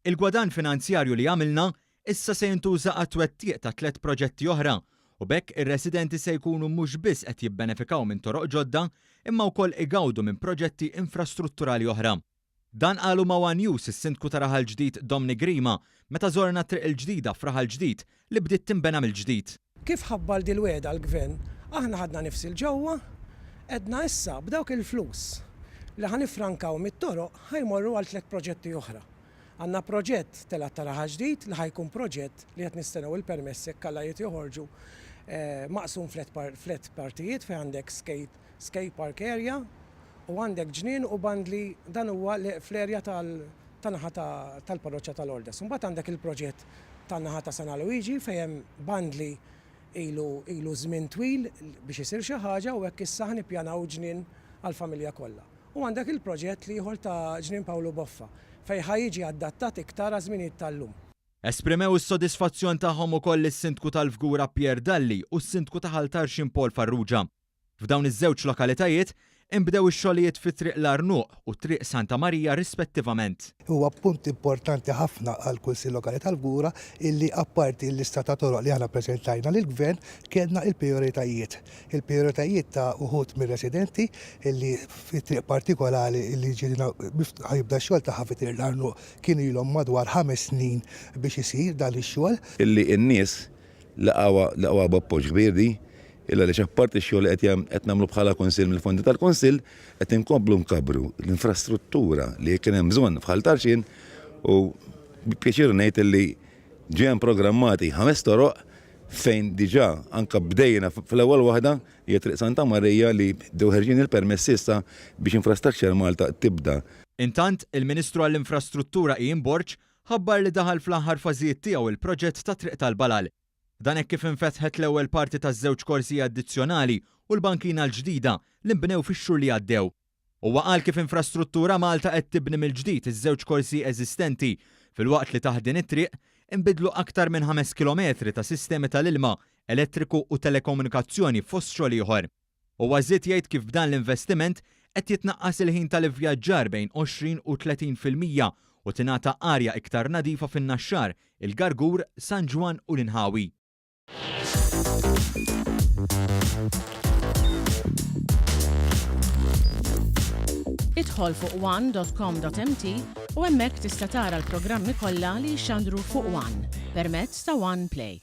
Il-gwadann finanzjarju li għamilna issa se jintuża għat-twettiq ta' tlett proġetti oħra u b'hekk ir-residenti se jkunu mhux biss qed jibbenefikaw minn toroq ġodda imma wkoll igawdu minn proġetti infrastrutturali oħra. Dan qalu ma' one News is-Sindku ta' Raħal Ġdid Dominic Grima meta żorna t-triq il-ġdida f'Raħal Ġdid li bdiet tinbena mill-ġdid. Kif ħabbar dil-wegħda l-Gvern, aħna ħadna nifs 'il ġewwa, għedna issa b'dawk il-flus li ħa niffrankaw mit-toroq ħa jmorru għal tlett proġetti oħra. Għandna proġett telgħat ta' Raħal Ġdid li ħa jkun proġett li qed nistennew il-permess jekk Alla jrid joħorġu maqsum f'tliet partijiet fejn għandek skate skate park area u għandek ġnien u bandli dan huwa fl-area ta' naħa tal-parroċċa ta' Lourdes. Imbagħad għandek il-proġett tan-naħa ta' San Aloigi fejn hemm bandli ilu ilu żmien twil biex isir xi ħaġa u hekk issa ħa nippjanaw ġnien għall-familja kollha. U għandek il-proġett l-ieħor ta' Ġnien Pawlu Boffa fejn ħa jiġi adattat iktar għaż-żminijiet tal-lum. Esprimew is-sodisfazzjon tagħhom ukoll is-Sindku tal-Fgura Pierre Dalli u s-Sindku ta' Ħal Tarxien Paul Farrugia. F'dawn iż-żewġ lokalitajiet, inbdew ix-xogħlijiet fi Triq l-Għarnuq u Triq Santa Marija rispettivament. Huwa punt importanti ħafna għall-Kunsill Lokali tal-Fgura illi apparti l-lista ta' toroq li aħna ppreżentajna lill-Gvern kellna l-prijoritajiet. Il-prijoritajiet ta' uħud mir-residenti illi fi triq partikolari illi ġieli ħa jibda x-xogħol tagħha fi Triq l-Għarnuq kienu ilhom madwar ħames snin biex isir dan ix-xogħol. Illi n-nies laqgħuha laqgħuha b'appoġġ kbir di, illa għaliex apparti x-xogħol li qed qed nagħmlu bħala Kunsill mill-fondi tal-Kunsill, qed inkomplu nkabbru l-infrastruttura li kien hemm bżonn f'Ħal Tarxien u bi pjaċir ngħid illi ġew programmati ħames toroq fejn diġà anke bdejna fl-ewwel waħda, hija Triq Santa Marija li bdew ħerġin il-permessi issa biex Infrastructure Malta tibda. Intant, il-Ministru għall-Infrastruttura Ian Borg ħabbar li daħal fl-aħħar fażijiet tiegħu l-proġett ta' Triq tal-Balal. Dan hekk kif infetħet l-ewwel parti taż-żewġ korsiji addizzjonali u l-bankina l-ġdida li nbnew fix-xhur li għaddew. Huwa qal kif Infrastruttura Malta qed tibni mill-ġdid iż-żewġ korsiji eżistenti filwaqt li taħt din it-triq inbidlu aktar minn ħames kilometri ta' sistemi tal-ilma, elettriku u telekomunikazzjoni fost xogħol ieħor. Huwa żied jgħid kif b'dan l-investiment qed jitnaqqas il-ħin tal-ivvjaġġar bejn 20 u 30% u tingħata arja iktar nadifa fin-Naxxar, il-Gargur, San Ġwann u l-inħawi. Idħol fuq one.com.mt u hemmhekk tista' tara l-programmi kollha li jixxandru fuq One permezz ta' One Play.